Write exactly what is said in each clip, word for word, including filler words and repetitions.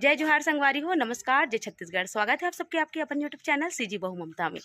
जय जोहार संगवारी हो, नमस्कार, जय छत्तीसगढ़। स्वागत है आप सबके आपके अपन YouTube चैनल सीजी बहू ममता में।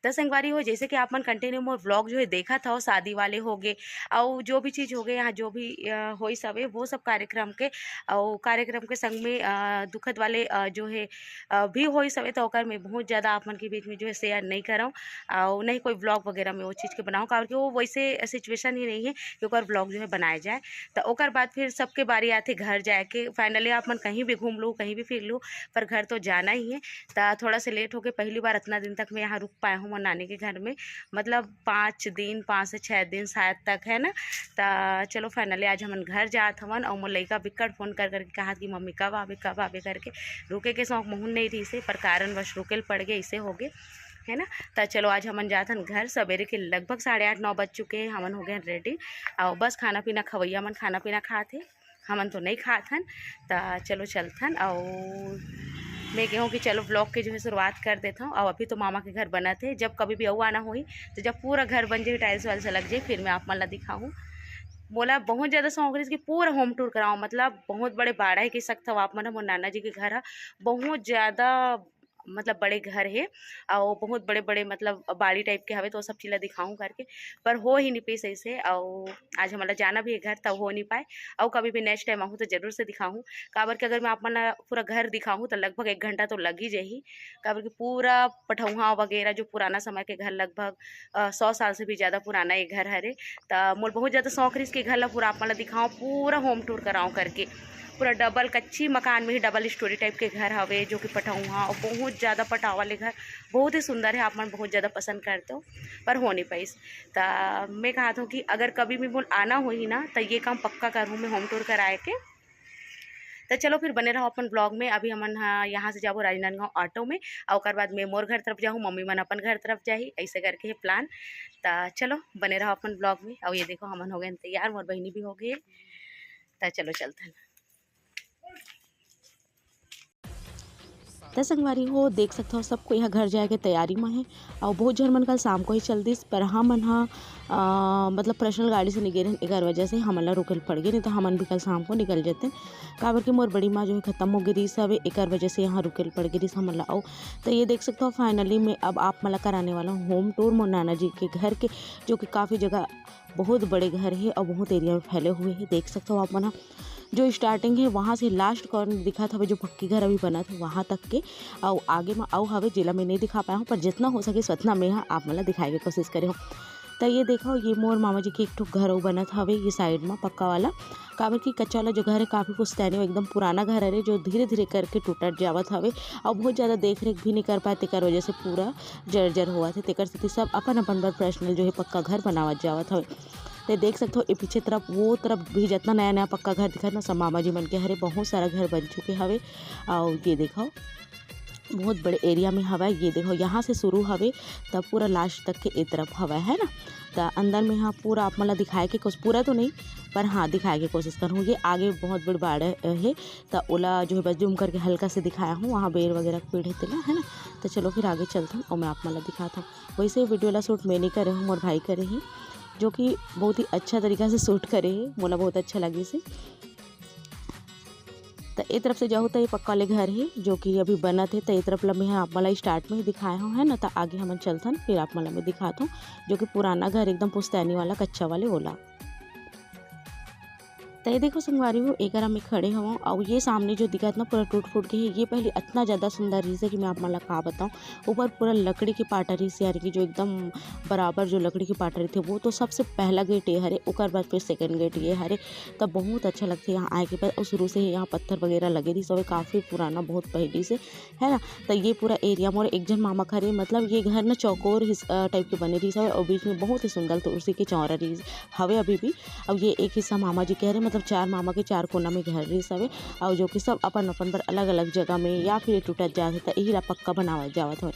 त संगवारी हो, जैसे कि आप मन कंटिन्यू मोर व्लॉग जो है देखत हव, शादी वाले होगे, अउ जो भी चीज़ होगे, यहाँ जो भी, अ, होइस हवे, वो सब कार्यक्रम के, अउ कार्यक्रम के संग में, अ, दुखद वाले, अ, जो है, अ, भी होइस हवे, त ओकर मैं बहुत ज़्यादा आप मन के बीच में जो है शेयर नहीं करव, अउ नहीं कोई व्लॉग वगैरह में वो चीज़ के बनाव, काबर कि वो वैसे सिचुएशन ही नहीं है कि ओकर व्लॉग जो है बनाया जाए। त ओकर बाद फिर सबके बारी आथे घर जाए के। फाइनली आप मन कहीं भी घूम लू, कहीं भी फिर लू, पर घर तो जाना ही है। त थोड़ा से लेट हो गए, पहली बार इतना दिन तक मैं यहाँ रुक पाया हूँ मोर नानी के घर में, मतलब पाँच दिन, पाँच से छः दिन शायद तक, है ना। त चलो, फाइनली आज हमन घर जात हवन, अउ मोर लइका बिक्कट फ़ोन कर करके कहा कि मम्मी कब आबे, कब आबे करके। रुके के शौक महूँ नहीं रहिसे, पर कारणवश रुके ल पड़ गए, इसे हो गए, है ना। त चलो, आज हमन जात हन घर। सवेरे के लगभग साढ़े आठ, नौ बज चुके हैं, हमन हो गए रेडी। अउ बस खाना पीना खवैया मन खाना पीना खात हे, हमन तो नहीं खात हन। त चलो चलथन। अउ मैं कहूँ कि चलो, व्लॉग के जो है शुरुआत कर देता हूँ। अउ अभी तो मामा के घर बनत हे, जब कभी भी अउ आना होही, तो जब पूरा घर बन जाए, टाइल्स वाइल्स लग जाए, फिर मैं आप मन ला दिखाहूँ। मोला बहुत ज़्यादा शौक रहिस कि पूरा होम टूर कराओ, मतलब बहुत बड़े बाड़ा है, कह सकत हव आप मन ह। मोर नाना जी के घर ह बहुत ज़्यादा, मतलब बड़े घर हे, अउ बहुत बड़े-बड़े, मतलब बाड़ी टाइप के हवे, तो सब चीज ला दिखाहूँ करके, पर हो ही नहीं पाइस ऐसे। अउ आज हमन ला जाना भी हे घर, तब हो नहीं पाए। अउ कभी भी नेक्स्ट टाइम आहूँ तो जरूर से दिखाहूँ, काबर कि अगर मैं आप मन ला पूरा घर दिखाहूँ तो लगभग एक घंटा तो लग ही जाही, काबर कि पूरा पठौहा वगैरह जो पुराना समय के घर, लगभग, अ, सौ साल से भी ज्यादा पुराना ये घर हरे। त मोर बहुत ज्यादा शौक रहिस कि घर ला पूरा आप मन ला दिखाऊँ, पूरा होम टूर कराऊँ करके। पूरा डबल कच्ची मकान में ही डबल स्टोरी टाइप के घर हवे, जो कि पठौहा और बहुत ज्यादा पटाव वाले घर, बहुत ही सुंदर है, आप मन बहुत ज्यादा पसंद करते हो, पर हो नहीं पाइस। त मैं कहत हूँ कि अगर कभी भी मोर आना होही ना, त ये काम पक्का करहूँ मैं, होम टूर कराए के। त चलो फिर बने रहो अपन व्लॉग में। अभी हमन ह यहाँ से जाबो राजनांदगांव ऑटो में, और ओकर बाद मैं मोर घर तरफ जाहूँ, मम्मी मन अपन घर तरफ जाही, ऐसे करके है प्लान। त चलो बने रहो अपन व्लॉग में। और ये देखो, हमन हो गए तैयार, मोर बहिनी भी हो गई। त चलो चलथन। त संगवारी हो, देख सकत हो, सबको यहाँ घर जाए के तैयारी में है और बहुत झन मन कल शाम को ही चल दिस, पर हमन ह, अ, मतलब पर्सनल गाड़ी से निकले रहन, एकर वजह से हमन ला रुके ल पड़ गए, नहीं तो हमन भी कल शाम को निकल जाते। काबर कि मोर बड़ी माँ जो है खत्म हो गई रहिस हवे, एकर वजह से यहाँ रुके ल पड़ गई रहिस हमन ला। अउ त ये देख सकत हो, फाइनली मैं अब आप मन ला कराने वाला हूँ होम टूर मोर नाना जी के घर के, जो कि काफ़ी जगह बहुत बड़े घर हे और बहुत एरिया में फैले हुए हे। देख सकत हो आप मन ह, जो स्टार्टिंग हे वहाँ से लास्ट कॉर्नर दिखत हवे, जो पक्की घर अभी बनत हे वहाँ तक के, अउ आगे में अउ हवे, जेला मैं नहीं दिखा पाया हूँ, पर जितना हो सके उतना मैं ह आप मन ला दिखाए के कोशिश करे हूँ। त ये देखो, ये मोर मामा जी के एक ठो घर अउ बनत हवे ये साइड में पक्का वाला, काबर कि कच्चा वाला जो घर है काफ़ी पुश्तैनी, वो एकदम पुराना घर हरे, जो धीरे धीरे करके टूटत जावत हवे और बहुत ज़्यादा देख रेख भी नहीं कर पाए, तेकर वजह से पूरा जर्जर होवत हे, तेकर सेती सब अपन अपन बर पर्सनल जो है पक्का घर बनावत जावत हवे। ते देख सकत हो, ये पीछे तरफ, वो तरफ भी जितना नया नया पक्का घर दिखत ना, सब मामा जी मन के हरे, बहुत सारा घर बन चुके हवे। और ये देखो, बहुत बड़े एरिया में हवय। ये देखो, यहाँ से शुरू हवे, तब पूरा लास्ट तक के ए तरफ हवय, है ना। त अंदर में हाँ, पूरा आप मन ला दिखाए के कोशिश, पूरा तो नहीं, पर हाँ, दिखाए के कोशिश करूँगी। आगे बहुत बड़ बाड़ा हे, त ओला जो है बस जूम करके हल्का से दिखाया हूँ, वहाँ बेर वगैरह के पेड़ हे तेला, है ना। त चलो फिर आगे चलथन और मैं आप मन ला दिखात हूँ। वैसे वीडियो ला शूट मैं नहीं करे हूँ, मोर भाई करे ही, जो कि बहुत ही अच्छा तरीका से शूट करे ही, मोला बहुत अच्छा लगिस हे। त ए तरफ से जाहू त ये पक्का वाले घर हे, जो कि अभी बनत हे। त ए तरफ ला मैं ह आप मन ला स्टार्ट में ही दिखाए हूँ, है ना। त आगे हमन चलथन, फिर आप मन ला मैं दिखात हूँ, जो कि पुराना घर एकदम पुश्तैनी वाला, कच्चा वाले ओला। त ये देखो संगवारी हो, एकरा में खड़े हवं, अउ ये सामने जो दिखत ना पूरा टूट फूट के हे, ये पहले इतना ज़्यादा सुंदर रहिस हे कि मैं आप मन ला का बताऊँ। ऊपर पूरा लकड़ी के पाटा रहिस हे, यानी कि जो एकदम बराबर जो लकड़ी के पाटा रहिथे, वो तो सबसे पहला गेट ये हरे, ओकर बाद फिर सेकंड गेट ये हरे। तब बहुत अच्छा लगथे यहाँ आए के बाद, अउ शुरू से ही यहाँ पत्थर वगैरह लगे रहिस हवे, काफ़ी पुराना, बहुत पहली से, है ना। त ये पूरा एरिया मोर एक झन मामा के हरे, मतलब ये घर ना चौकोर हिस-, अ, टाइप के बने रहिस हवे, और बीच में बहुत ही सुंदर तुलसी के चौरा रहिस हवे अभी भी। अउ ये एक हिस्सा मामा जी के हरे, मतलब चार मामा के चार कोना में घर रहिस हवे, अउ जो कि सब अपन अपन बर अलग अलग जगह में या फिर टूटत जात हे, त यही ला पक्का बनावत जावत हवे।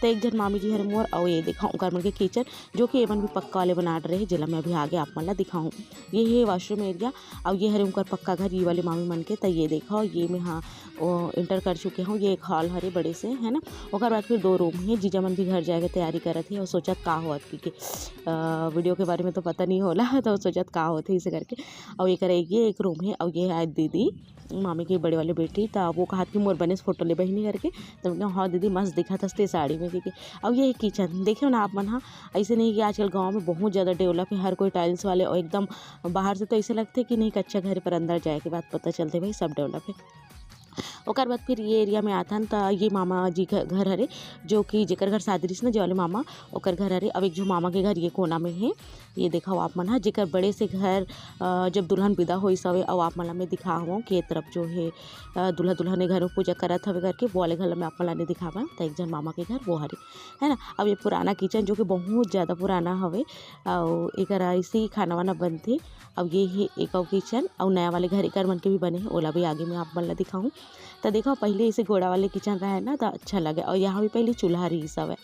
त एक झन मामी जी हरे मोर, अउ ये देखा ओकर मन के किचन, जो कि एमन भी पक्का वाले बनात रहे, जेला मैं अभी आगे आप मन ला दिखाऊँ। ये हे वॉशरूम एरिया, अउ ये हरे उनकर पक्का घर, ये वाले मामी मन के। त ये देखो, ये मैं हाँ, ओ, एंटर कर चुके हूँ। ये एक हॉल हरे बड़े से, है ना। ओकर बाद फिर दो रूम हे। जीजा मन भी घर जाए के तैयारी करत हे और सोचत का होत कि, कि, अ, वीडियो के बारे में तो पता नहीं होला, तो सोचत का होत हे इसे करके। और ये करे ये एक रूम हे, अउ ये हे दीदी, मामी के बड़े वाले बेटी, त वो कहत कि मोर बने से फोटो ले बहिनी करके। त मैं कहा, "हाँ दीदी, मस्त दिखत हस ते साड़ी में," कहिके। अउ ये किचन देखियो ना आप मन हा, ऐसे नहीं कि आजकल गाँव में बहुत ज़्यादा डेवलप है, हर कोई टाइल्स वाले, और एकदम बाहर से तो ऐसे लगथे कि नहीं कच्चा घर, पर अंदर जाए के बाद पता चलथे भाई सब डेवलप है। ओकर बाद फिर ये एरिया में आथन, त ये मामा जी के घर हरे, जो कि जेकर घर शादी रहिस ना, जे वाले मामा, ओकर घर हरे। अब एक झो मामा के घर ये कोना में हे, ये देखो आप मन ह, जेकर बड़े से घर, अ, जब दुल्हन विदा होइस हवे, अउ आप मन ला मैं दिखावं कि ये तरफ जो हे, अ, दूल्हा दुल्हन ए घर में पूजा करत हवे करके, वो वाले घर ला मैं आप मन ला नहीं दिखावं। त एक झन मामा के घर वो हरे, है ना। अब ये पुराना किचन, जो कि बहुत ज़्यादा पुराना हवे, अउ एकर ऐसे ही खाना वाना बनथे। अब ये हे एक अउ किचन, अउ नया वाले घर एकर मन के भी बने हे, ओला भी आगे में आप मन ला दिखाहूँ। त देखो, पहले ऐसे गोड़ा वाले किचन रहे ना, त अच्छा लगे, अउ यहाँ भी पहले चूल्हा रहिस हवे।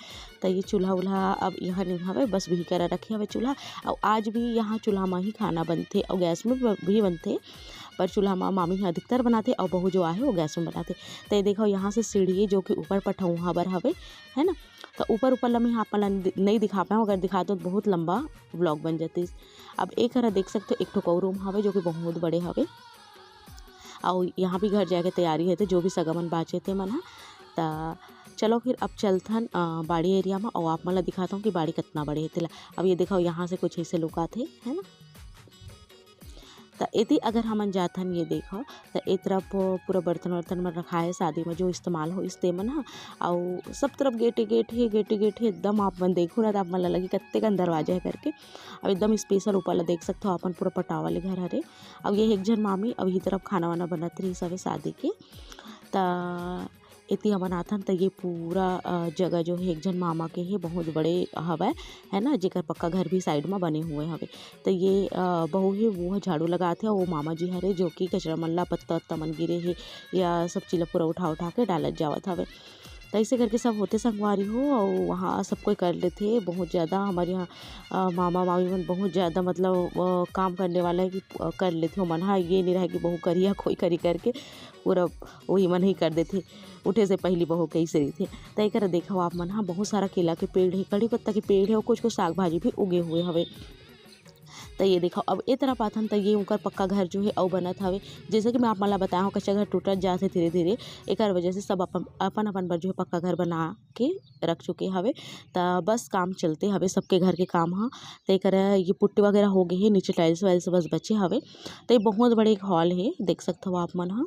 त ये चूल्हा उल्हा अब यहाँ नहीं हवे, बस वही करा रखे हवे चूल्हा। अउ आज भी यहाँ चूल्हा में ही खाना बनथे, अउ गैस में ब-, भी बनथे, पर चूल्हा में मामी ह अधिकतर बनाथे, अउ बहू जो आहे, वो गैस में बनाथे। त ये देखो, यहाँ से सीढ़ी, जो कि ऊपर पठौहा बर हवे, है ना। त ऊपर, ऊपर ला मैं आप मन ला दि-, नहीं दिखा पाऊँ, अगर दिखातों त बहुत लंबा व्लॉग बन जातिस। अब एक हरा देख सकते हो, एक ठो अउ रूम हवे, जो कि बहुत बड़े हवे। अउ यहाँ भी घर जाए के तैयारी हे, त जो भी सगा मन बाँचे ते मन ह। त चलो फिर अब चलथन, अ, बाड़ी एरिया में, अउ आप मन ला दिखाता हूँ कि बाड़ी कितना बड़े हे तेला। अब ये देखो, यहाँ से कुछ ऐसे लुकात हे, है ना। त एती अगर हमन जाथन, ये देखो, त ए तरफ पूरा बर्तन वर्तन मन रखाए हे, शादी में जो इस्तेमाल होइस ते मन ह। अउ सब तरफ गेटे गेट हे, गेटे गेट हे, एकदम आप मन देखो ना, त आप मन ला लगी कत्ते कन दरवाजा हे करके। अब एकदम स्पेशल ऊपर ला देख सकथो, अपन पूरा पटावा वाले घर हरे। अब ये एक झन मामी, अब इही तरफ खाना वाना बनत रहिस हवे शादी के। त एती हमन आथन, त ये पूरा, अ, जगह जो हे, एक झन मामा के हे, बहुत बड़े हवय, है ना, जेकर पक्का घर भी साइड म बने हुए हवे। त ये, अ, बहू हे, वो ह झाड़ू लगात हे, अउ वो मामा जी हरे, जो कि कचरा मन ला, पत्ता उत्ता मन गिरे हे, या सब चीज ला पूरा उठा उठा के डालत जावत हवे। त ऐसे करके सब होथे संगवारी हो, अउ वहाँ सब कोई कर लेथे। बहुत ज़्यादा हमर यहाँ, अ, मामा मामी मन बहुत ज़्यादा, मतलब, अ, काम करने वाला है कि, अ, कर लेथे ओमन ह। ये नहीं रहे कि बहू करिया कोई करी करके, पूरा वही मन ही कर देथे, उठे से पहली बहू कैसे रहिथे। त एकर देखो आप मन ह, बहुत सारा केला के पेड़ हे, कड़ी पत्ता के पेड़ हे, और कुछ कुछ साग भाजी भी उगे हुए हवे। त ये देखो, अब ए तरफ आथन, त ये उनकर पक्का घर जो हे, अउ बनत हवे। जैसे कि मैं आप मन ला बताया हूँ, कच्चा घर टूटत जात हे धीरे धीरे, एकर वजह से सब अपन, अपन अपन बर जो हे, पक्का घर बना के रख चुके हवे। त बस काम चलते हवे, सबके घर के काम ह। त एकर ये पुट्टी वगैरह हो गए हे, नीचे टाइल्स वाइल्स बस बचे हवे। त ये बहुत बड़े एक हॉल हे, देख सकत हव आप मन ह।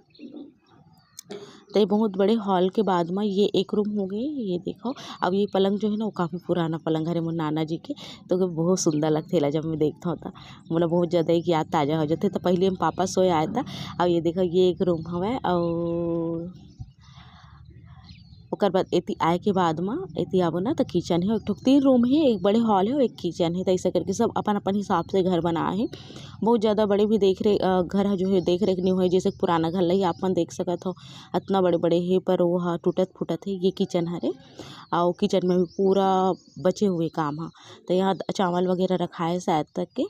त ये बहुत बड़े हॉल के बाद म ये एक रूम हो गए। ये देखो, अब ये पलंग जो है ना, वो काफ़ी पुराना पलंग हरे मोर नाना जी के, तो ओके बहुत सुंदर लगथे एला जब मैं देखथव त। मोला बहुत ज़्यादा एक याद ताज़ा हो जाथे। त पहले हम पापा सोए आए त, अब ये देखो, ये एक रूम हवय, अउ ओकर बाद एती आए के बाद म एती आबो ना, त किचन हे, एक ठो तीन रूम हे, एक बड़े हॉल हे अउ एक किचन हे। त ऐसा करके सब अपन अपन हिसाब से घर बनाए हे। बहुत ज़्यादा बड़े भी देख रे-, अ, घर ह जो हे, देख रेख नहीं होए, जैसे पुराना घर ला ही आप मन देख सकत हो, अतना बड़े बड़े हे, पर वो ह टूटत फूटत हे। ये किचन हरे, अउ किचन में भी पूरा बचे हुए काम ह। त यहाँ द-, चावल वगैरह रखाए शायद तक के।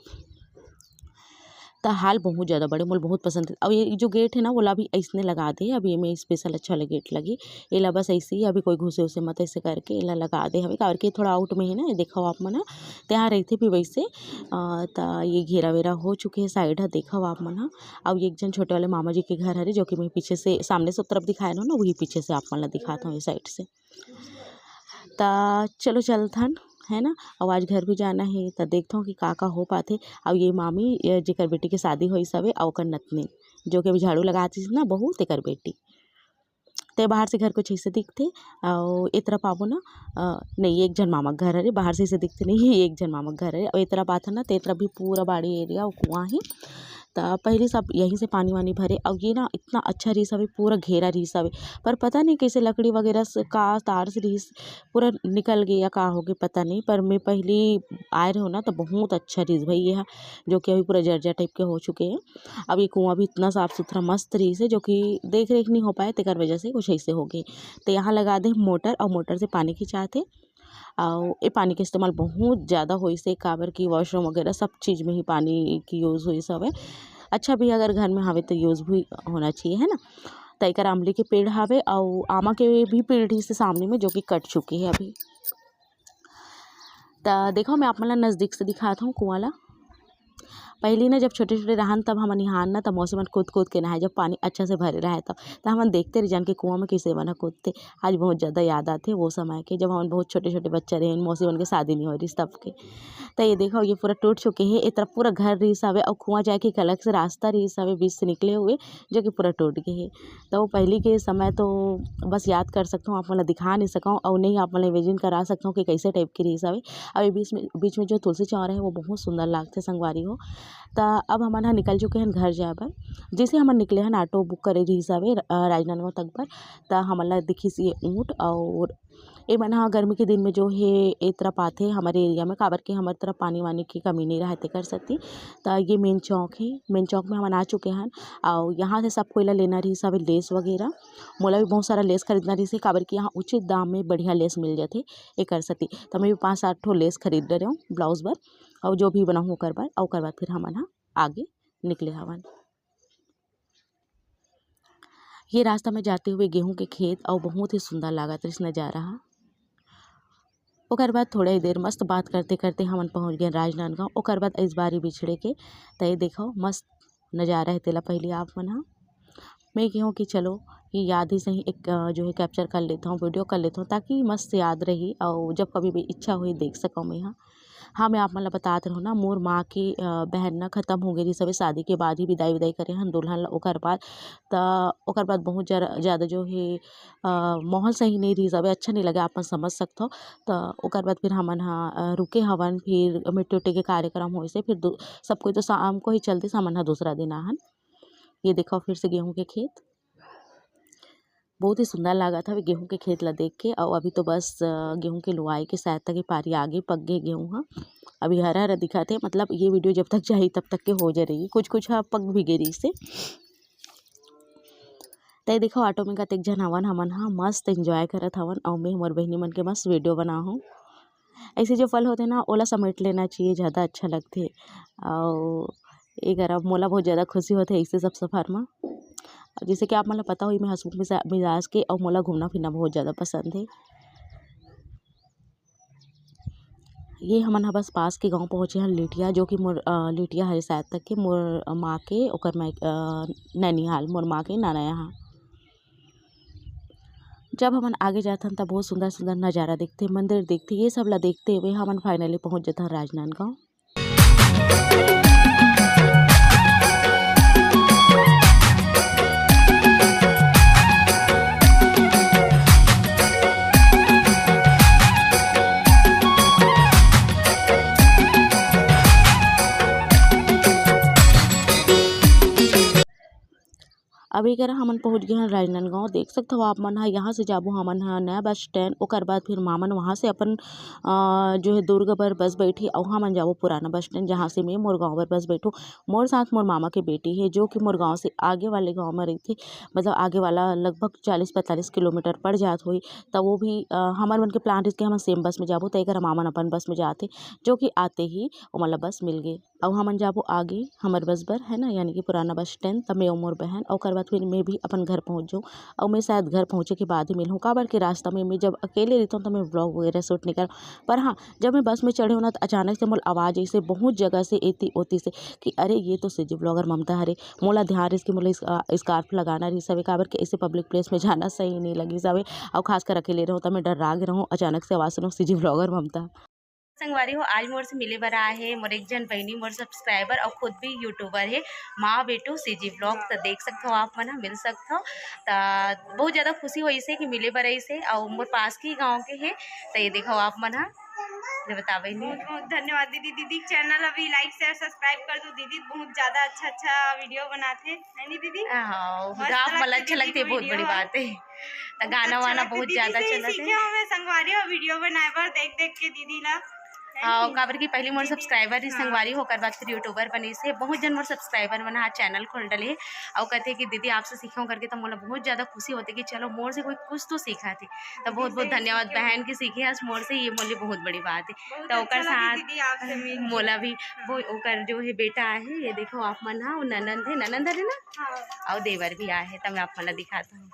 त हॉल बहुत ज़्यादा बड़े, मोला बहुत पसंद हे। अउ ये जो गेट हे ना, ओला भी अइसने लगा दे, अब ये में स्पेशल अच्छा वाला गेट लगी, एला बस ऐसे ही अभी कोई घुसे उसे मत, ऐसे करके एला लगा दे हवे, काबर कि थोड़ा आउट में हे ना, ये देखो आप मन ह, त यहाँ रहिथे भी वैसे। अ, त ये घेरा वेरा हो चुके हे साइड ह, देखो आप मन ह। अउ ये एक झन छोटे वाले मामा जी के घर हरे, जो कि मैं पीछे से, सामने से तरफ दिखाए ना, वही पीछे से आप मन ला दिखात हूँ ये साइड से। त चलो चलथन, है ना, अउ आज घर भी जाना हे, त देखथव कि का का हो पाथे। अउ ये मामी, ये जेकर बेटी के शादी होइस हवे, अउ ओकर नतनी, जो कि अभी झाड़ू लगातिस ना बहू, तेकर बेटी। ते बाहर से घर कुछ ऐसे दिखथे, अउ ए तरफ आबो ना, अ, नहीं, ये एक झन मामा के घर हरे, बाहर से ऐसे दिखथे नहीं, ये एक झन मामा के घर हरे। अउ ए तरफ आथन ना, ते तरफ भी पूरा बाड़ी एरिया अउ कुआं हे। त पहली सब यहीं से पानी वानी भरे, अउ ये ना इतना अच्छा रिहिस हवे, पूरा घेरा रिहिस हवे, पर पता नहीं कैसे लकड़ी वगैरह से, का तार से रिहिस, पूरा निकल गे या का हो गे, पता नहीं। पर मैं पहली आए रहे हो ना, तो बहुत अच्छा रिहिस भाई ये ह, जो कि अभी पूरा जर्जर टाइप के हो चुके हैं। अब ये कुआं भी इतना साफ सुथरा मस्त रिहिस हे, जो कि देख रेख नहीं हो पाए, तेकर वजह से कुछ ऐसे हो गए। तो यहाँ लगा दे मोटर, और मोटर से पानी खिंचाते। अउ ए पानी के इस्तेमाल बहुत ज़्यादा होइस हे, काबर कि वॉशरूम वगैरह सब चीज़ में ही पानी की यूज़ होइस हवे। अच्छा भी अगर घर में हवे तो यूज़ भी होना चाहिए, है ना। त एकर आमली के पेड़ हवे अउ आमा के भी पेड़ रहिस हे सामने में, जो कि कट चुके हे अभी। त देखो, मैं आप मन ला नज़दीक से दिखात हूँ कुआं ला। पहली ना जब छोटे-छोटे रहन तब हमन इहाँ ना तब मौसी मन कूद-कूद के नहाए, जब पानी अच्छा से भरे रहे तब। त हमन देखते रहि जान के कुआँ में कइसे मन ह कूदथे। आज बहुत ज़्यादा याद आथे वो समय के, जब हमन बहुत छोटे-छोटे बच्चा रहेन, मौसी मन के शादी नइ होए रिहिस तब के। त ये देखव, ये पूरा टूट चुके हे। ए तरफ पूरा घर रिहिस हवे अउ कुआँ जाए के एक अलग से रास्ता रिहिस हवे, बीच से निकले हुए, जो कि पूरा टूट गे हे। त वो पहली के समय तो बस याद कर सकथव, आप मन ल दिखा नइ सकव अउ नहीं आप मन ल imagine करा सकथव कि कइसे type के रिहिस हवे। अउ ये बीच में, बीच में जो तुलसी चौरा हे, वो बहुत सुंदर लागथे संगवारी हो। त अब हमन ह निकल चुके हन घर जाए बर। जइसे हमन निकले हन, auto book करे रिहिस हवे, अ, राजनांदगांव तक बर, त हमन ला दिखिस ये ऊंट। अउ ए मन ह गर्मी के दिन में जो हे, ए तरफ आथे हमर area में, काबर के हमर तरफ पानी वानी के कमी नइ रहय तेकर सेती। त ये main चौक हे, main चौक में हमन आ चुके हन। अउ यहाँ से सब कोई ला लेना रिहिस हवे lace वगैरह। मोला भी बहुत सारा lace खरीदना रिहिस हे, काबर कि यहाँ उचित दाम में बढ़िया lace मिल जाथे, एकर सेती। त मैं भी पाँच सात ठो lace खरीद डरेंव blouse बर, अउ जो भी बनाहूँ ओकर बर, अउ ओकर बाद फिर हमन ह आगे निकले हवन। ये रास्ता में जाते हुए गेहूं के खेत अउ बहुत ही सुंदर लागत रहिस नजारा ह। ओकर बाद थोड़ा ही देर मस्त बात करते करते हमन पहुंच गेन राजनांदगांव। ओकर बाद इस बारी बिछड़े के, त ये देखव मस्त नजारा हे, तेला पहली आप मन ह। मैं कहूँ कि चलो ये याद ही सही एक, अ, जो है capture कर लेथव, video कर लेथव, ताकि मस्त याद रही अउ जब कभी भी इच्छा होही देख सकव मैं ह। हाँ, मैं आप मन ल बतात रहूँ ना, मोर माँ के, अ, बहन ना खतम हो गे रिहिस हवे शादी के बाद ही, विदाई विदाई करे हन दुल्हन ल। ओकर बाद त ओकर बाद बहुत जरा-, ज़्यादा जो हे, अ, माहौल सही नइ रिहिस हवे, अच्छा नइ लगे, आप मन समझ सकथव। त ओकर बाद फिर हमन ह, अ, रुके हवन, फिर मिट्टी उट्टी के कार्यक्रम होइस हे, फिर दू-, सब कोई तो शाम को ही चल दिस, हमन ह दूसरा दिन आहन। ये देखव फिर से गेहूं के खेत। बहुत ही सुंदर लागत हवे गेहूं के खेत ला देख के। अउ अभी तो बस, अ, गेहूं के लुआई के शायद तक ये पारी आगे पक गे गेहूं ह। अभी हरा-हरा दिखत हे, मतलब ये video जब तक जाही तब तक के हो जा रही, कुछ-कुछ ह पक भी गे रहिस हे। त ये देखव auto में कतेक झन हवन, हमन ह मस्त enjoy करत हवन। अउ मैं हमर बहिनी मन के मस्त video बनाहूँ। ऐसे जो फल होथे ना, ओला समेट लेना चाहिए, ज़्यादा अच्छा लगथे। अउ एकर अब मोला बहुत ज़्यादा खुशी होथे ऐसे सब सफर म। जैसे कि आप मन ल पता होही, मैं हंसमुख मिजा-, मिजाज के, अउ मोला घूमना फिरना बहुत ज़्यादा पसंद हे। ये हमन ह बस पास के गांव पहुंचे हन, लिटिया, जो कि मोर, अ, लिटिया हरे शायद तक के मोर माँ के, ओकर माई, अ, नैनिहाल, मोर माँ के नाना यहाँ। जब हमन आगे जाथन, तब बहुत सुंदर-सुंदर नजारा दिखथे, मंदिर दिखथे, ये सब ला देखते हुए हमन finally पहुंच जाथन राजनांदगांव। अभी करा हमन पहुंच गे हन राजनांदगांव। देख सकथव आप मन ह, यहाँ से जाबो हमन ह नया बस स्टैंड, ओकर बाद फिर मामन वहाँ से अपन, अ, जो है दुर्ग बर बस बैठी, अउ हमन जाबो पुराना बस स्टैंड, जहाँ से मैं मोर गाँव बर बस बैठूँ। मोर साथ मोर मामा के बेटी है, जो कि मोर गाँव से आगे वाले गाँव में रहिथे, मतलब आगे वाला लगभग चालीस पैंतालीस किलोमीटर पड़ जात होही। त वो भी, अ, हमर मन के प्लान रहिस कि हमन सेम बस में जाबो, त एकर मामन अपन बस में जात हे, जो कि आते ही ओमन ला बस मिल गे। अउ हमन जाबो आगे हमर बस बर, है ना, यानी कि पुराना बस स्टैंड, त मैं अउ मोर बहन, अउ ओकर बाद फिर मैं भी अपन घर पहुँच जाऊँ। अउ मैं शायद घर पहुँचे के बाद ही मिलहूँ, काबर के रास्ता में मैं जब अकेले रहिथौं, त मैं vlog वगैरह shoot नइ करौं। पर हाँ, जब मैं बस में चढ़े हौं ना, त अचानक से मोला आवाज़ अइसे बहुत जगह से, एती ओती से, कि "अरे, ये तो CG vlogger ममता हरे।" मोला ध्यान रहिस कि मोला इस, अ, scarf लगाना रहिस हवे, काबर के ऐसे public place में जाना सही नइ लगिस हवे, अउ खासकर अकेले रहूँ, त मैं डर्रा गे रहूँ, अचानक से आवाज़ सुनूँ, "CG vlogger ममता।" संगवारी हो, आज मोर से मिले बर आए हे मोर एक झन बहिनी, मोर subscriber, अउ खुद भी YouTuber हे, माँ बेटू CG vlog। त देख सकथव आप मन ह, मिल सकथव। त बहुत ज़्यादा खुशी होइस हे कि मिले बर आइस हे, अउ मोर पास के ही गाँव के हे। त ये देखव आप मन ह, ले बता बहिनी। बहुत बहुत धन्यवाद दीदी। दीदी के channel अभी like share subscribe कर दू दीदी, बहुत ज़्यादा अच्छा अच्छा video बनाथे, है नी दीदी? हाँ, मस्त आप मन ला लगथे अच्छा दीदी लगथे, के बहुत video बड़ी ह। बात हे। त गाना वाना बहुत ज़्यादा चलत हे। सीखे हमें संगवारी हो video बनाए बर देख देख के दीदी ला। हाँ, काबर कि पहली मोर subscriber ही संगवारी हो, ओकर बाद फिर YouTuber बनिस हे। बहुत झन मोर subscriber मन ह channel खोल डले हे, अउ कथे कि दीदी आपसे सीखा हूँ करके, त मोला बहुत ज़्यादा खुशी होथे कि चलो मोर से कोई कुछ तो सीखत हे। त बहुत बहुत धन्यवाद बहन के सीखे हस मोर से, ये मोर लिए बहुत बड़ी बात हे। त ओकर साथ मोला भी वो ओकर जो हे बेटा आहे, ये देखो आप मन ह, वो ननंद हे, ननंद हरे ना? हाँ। अउ देवर भी आहे, त मैं आप मन ला दिखात हूँ।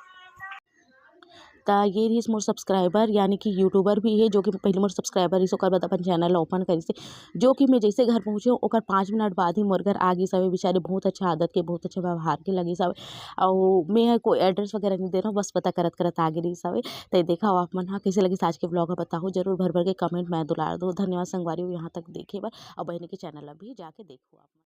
त ये रहिस मोर सब्सक्राइबर, यानी कि यूट्यूबर भी हे, जो कि पहले मोर सब्सक्राइबर रहिस, ओकर बाद अपन चैनल ओपन करिस हे। जो कि मैं जैसे घर पहुँचे हूँ, ओकर पाँच मिनट बाद ही मोर घर आ गिस हवे। बेचारी बहुत अच्छा आदत के, बहुत अच्छा व्यवहार के लगिस हवे। अउ मैं कोई एड्रेस वगैरह नहीं दे रहा हूँ, बस पता करत करत आ गे रहिस हवे। त देखा हो आप मन हा, कैसे लगिस आज के ब्लॉग ह, बताओ जरूर, भर भर के कमेंट में दुलार दो। धन्यवाद संगवारी हो यहाँ तक देखे बर, और बहनी के चैनल ला भी जाके देखो आप मन।